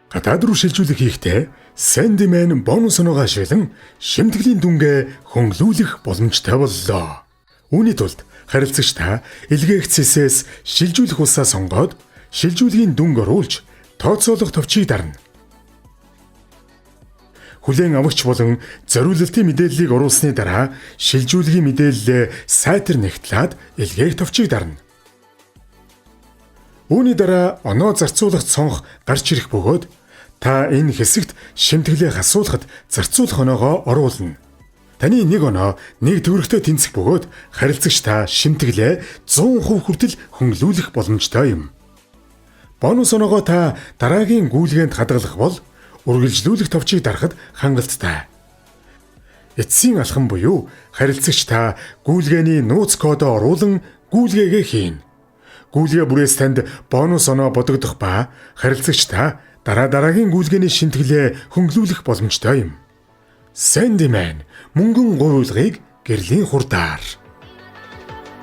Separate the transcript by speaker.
Speaker 1: Гадаад руу шилжүүлэх хийхдээ Sandyman бонус оноогоо ашиглан шимтгэлийн дүнгээ хөнгөлүүлэх боломжтой боллоо. Үүний тулд харилцагч та илгээх цэсээс шилжүүлэх улсаа сонгоод шилжүүлгийн дүнг оруулж тооцоолох товчийг дарна. Хүлээн авагч болон зориулалтын мэдээллийг оруулсны дараа шилжүүлгийн мэдээллээ сайтар нэгтлээд илгээх товчийг дарна. Үүний дараа оноо зарцуулах цонх гарч ирэх бөгөөд та энэ хэсэгт шимтгэлээ хасуулахад зарцуулах оноогоо оруулна. Таны нэг оноо нэг төгрөгтэй тэнцэх бөгөөд харилцагч та шимтгэлээ 100% хүртэл хөнгөлүүлэх боломжтой юм. Бонус оноогоо та дараагийн гүйлгээнд хадгалах бол үргэлжлүүлэх товчийг дарахад хангалттай. Эцсийн алхам буюу харилцагч та гүйлгээний нууц кодоо оруулан гүйлгээгээ хийнэ. Гүйлгээ бүрээс танд бонус оноо бодогдох ба харилцагч та дараа дараагийн гүйлгээний шимтгэлээ хөнгөлүүлэх боломжтой юм. Sandyman мөнгөн гуйвуулгыг гэрлийн хурдаар.